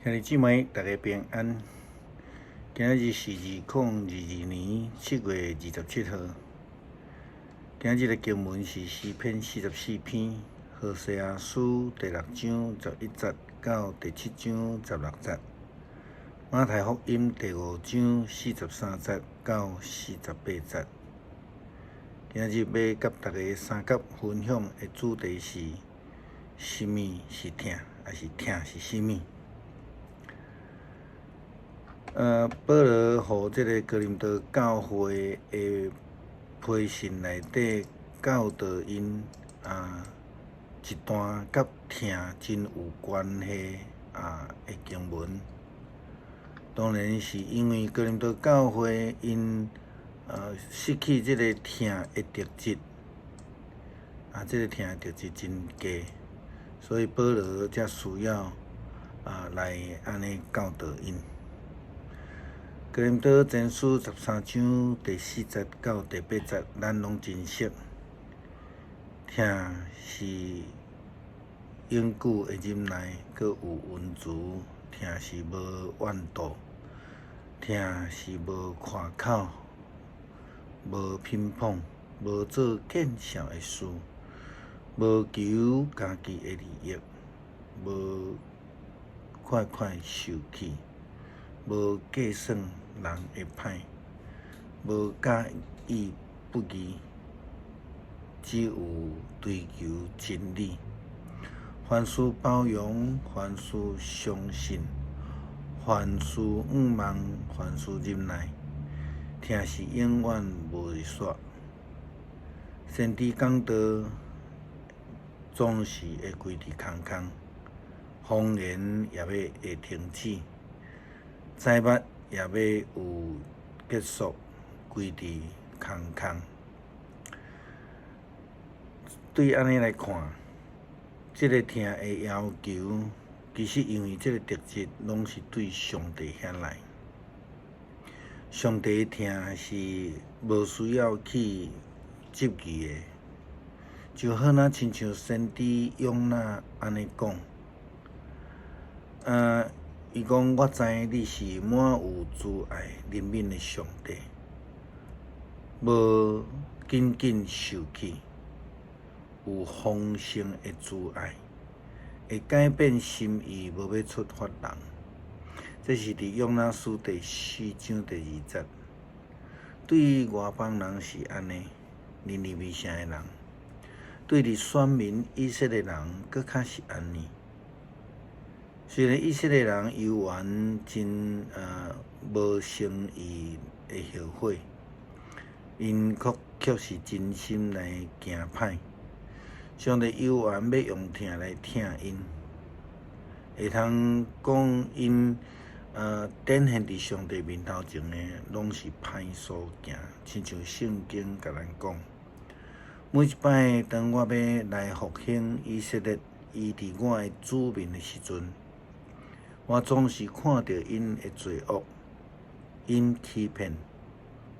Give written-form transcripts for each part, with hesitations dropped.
兄弟姊妹，大家平安。今仔日是2022年7月27號。今仔日的經文是詩篇44篇、何西阿書第六章11節到第七章16節、馬太福音第五章43節到48節。今仔日欲佮大家相佮分享的主題是：啥物是疼，抑是疼是啥物？保羅予這个哥林多教會的批信內底教導𪜶一段佮疼真有關係的經文。當然是因為哥林多教會𪜶失去這个疼的特質，這个疼的特質真低，所以保羅才需要來按呢教導𪜶。哥林多前書13章第四節到第八節，咱攏真熟。疼是永久的忍耐，閣有恩慈；疼是無怨妒，疼是無誇口，無評謗，無做見笑的事，無求家己的利益，無快快受氣，無計算人的歹，無假意不義，只有追求真理。凡事包容，凡事相信，凡事向望，凡事忍耐。疼是永遠無會煞。先知講道總是會歸佇空空，方言也欲會停止，災物也欲有結束，歸佇空空。對按呢來看，這个疼的要求，其實因為這个特質攏是對上帝遐來。上帝疼是無需要去質疑的，就好若親像先知約拿按呢講，伊講我知你是滿有慈愛憐憫的上帝，無緊緊受氣，有豐盛的慈愛，會改變心意，無欲處罰人。這是佇約拿書第四章第二節。對外邦人是按呢，尼尼微城的人；對佇選民以色列人，閣較是按呢。雖然以色列人猶原真無誠意的後悔，𪜶卻是真心來行歹。上帝猶原欲用疼來疼𪜶，會通講𪜶展現佇上帝面頭前的，攏是歹所行，親像聖經共咱講，每一擺當我欲來復興以色列，伊佇我的子民的時陣，我總是看著𪜶的罪惡，𪜶欺騙、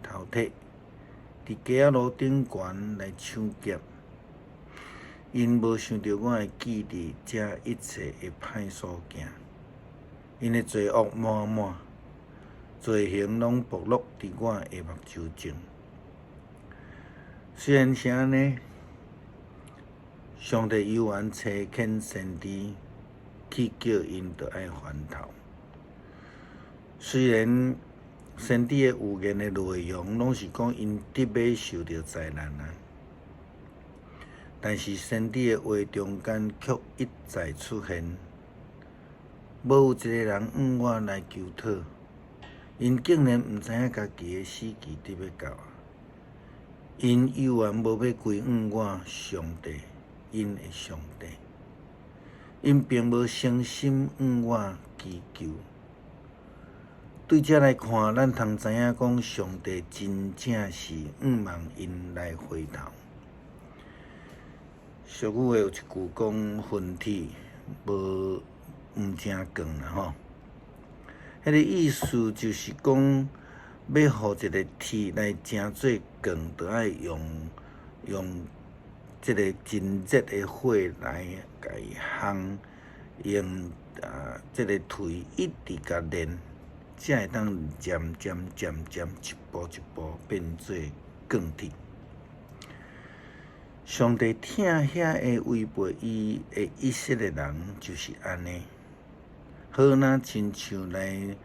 偷提，佇街仔路頂懸來搶劫，𪜶無想著我會記得這一切的歹所行，𪜶的罪惡滿滿，罪行攏暴露佇我的目睭前。雖然是按呢，上帝猶原差遣先知去叫𪜶著愛翻頭。雖然先知的預言的內容攏是講𪜶得欲受著災難啊，但是先知的話中間卻一再出現，無有一个人向我來求討，𪜶竟然毋知影家己的死期得欲到啊！𪜶猶原無欲歸向我上帝，𪜶的上帝，𪜶並無誠心向我祈求。對這來看，咱通知影講，上帝真正是向望𪜶來回頭。俗語的有一句講，恨鐵無毋成鋼啦吼。彼个意思就是講，欲予一个鐵來成做鋼，就愛用這个真熱的火來共伊烘，用啊這个槌一直共練，才會當漸漸漸漸一步一步變做鋼鐵。上帝疼遐个違背伊的以色列人就是按呢，好若親像來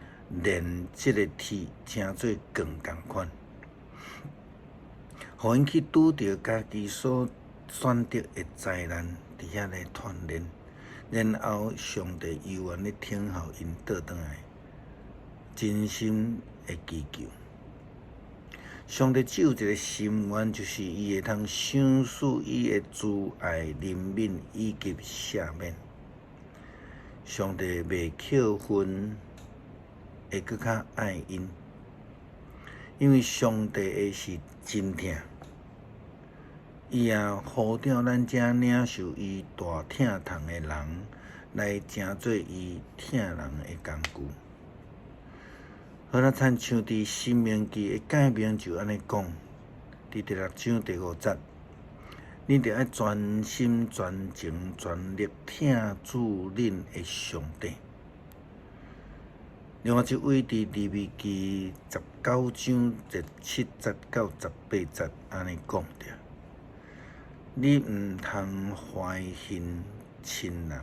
煉這个鐵，成做鋼仝款，予𪜶去拄著家己所選擇的災難，佇遐咧鍛煉，然後上帝猶原咧等候𪜶倒轉來，真心的祈求。上帝只有一个心願，就是伊會通賞賜伊的慈愛、憐憫以及赦免。上帝袂扣分，會閣較愛𪜶，因為上帝的是真疼。伊也呼召咱這領受伊大疼痛的人，來成做伊疼人的工具。好若親像佇申命記的誡命就按呢講，佇第六章第五節，恁著愛全心全情全力疼主恁的上帝。另外一位佇利未記19章17節到18節按呢講著。你毋通懷恨親人，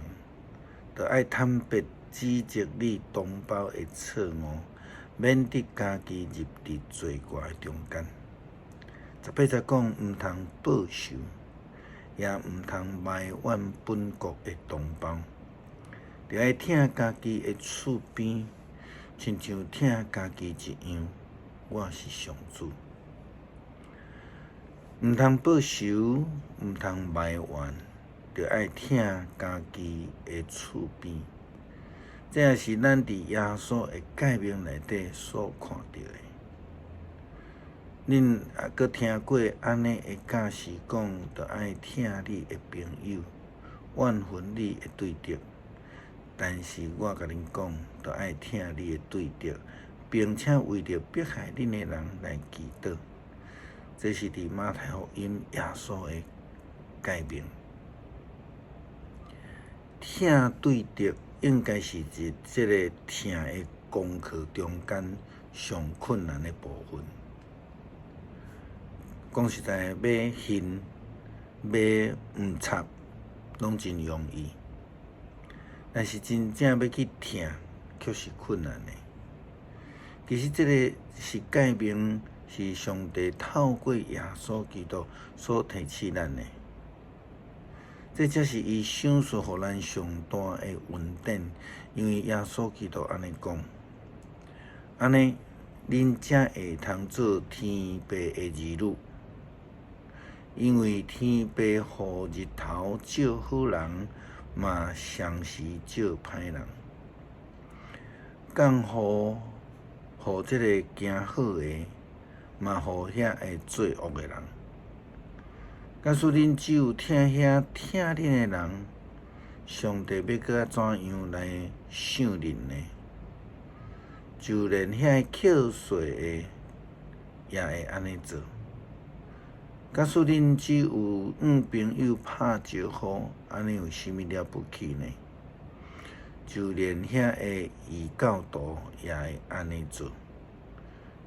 著愛坦白指責你同胞的錯誤，免得家己入佇罪過的中間。18節講毋通報仇，也毋通埋怨本國的同胞，著愛疼家己的厝邊，親像疼家己一樣。我是上主。毋通報仇，毋通埋怨，著愛疼家己的厝邊。這也是咱佇耶穌的誡命內底所看著的。恁也閣聽過按呢的教示講，著愛疼你的朋友，怨恨你的對敵。但是我共恁講，著愛疼你的對敵，並且為著迫害恁的人來祈禱。這是佇馬太福音耶穌的誡命。疼對敵應該是佇這个疼的功課中間上困難的部分。講實在，欲恨、欲毋插，攏真容易。但是真正欲去疼，卻是困難的。其實這个是誡命，是上帝透過耶穌基督所提醒咱的。這才是伊賞賜予咱上大的恩典，因為耶穌基督按呢講：按呢，恁才會通做天父的兒女，因為天父予日頭照好人，嘛同時照歹人，降雨予這个行好的，嘛予遐个做惡的人。假使恁只有疼遐疼恁的人，上帝欲閣怎樣來賞恁呢？就連遐个扣稅的也會按呢做。假使恁只有向朋友拍招呼，按呢有啥物了不起呢？就連遐个異教徒也會按呢做。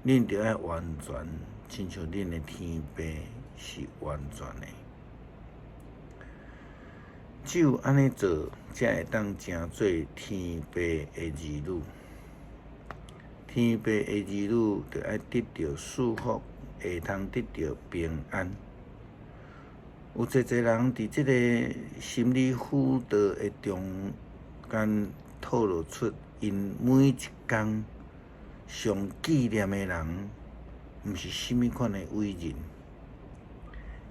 恁著愛完全，親像恁的天父是完全的。只有按呢做，才會當成做天父的兒女。天父的兒女著愛得著祝福，會通得著平安。有濟濟人佇這个心理輔導的中間透露出，𪜶每一工上紀念的人，毋是啥物款的偉人，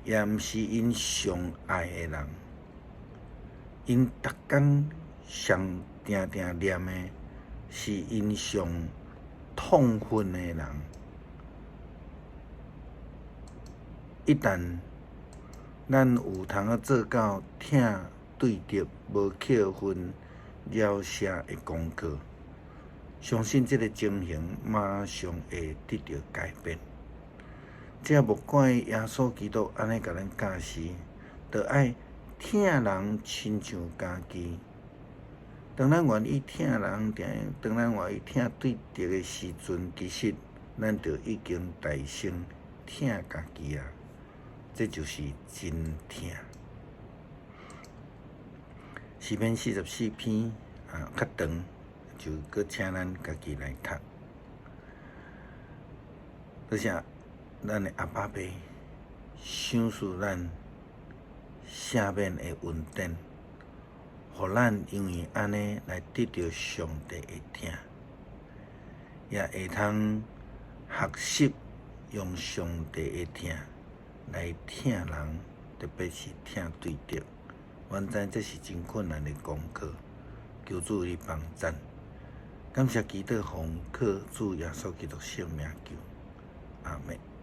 也毋是𪜶上愛的人，𪜶逐工上定定念的，是𪜶上痛恨的人。一旦咱有通仔做到疼對敵無扣分了捨的功課，相信這个情形馬上會得著改變。這莫怪耶穌基督按呢共咱教示，著愛疼人親像家己。當咱願意疼人，當咱願意疼對敵的時陣，其實咱就已經代先疼家己啊！這就是真疼。詩篇44篇啊，較長，就閣請咱家己來讀。多謝咱的阿爸父，賞賜咱赦免的恩典，予咱因為按呢來得著上帝的疼，也會通學習用上帝的疼來疼人，特別是疼對敵。阮知這是真困難的功課，求主你幫贊。感謝祈禱奉靠主耶穌基督聖名求，阿們。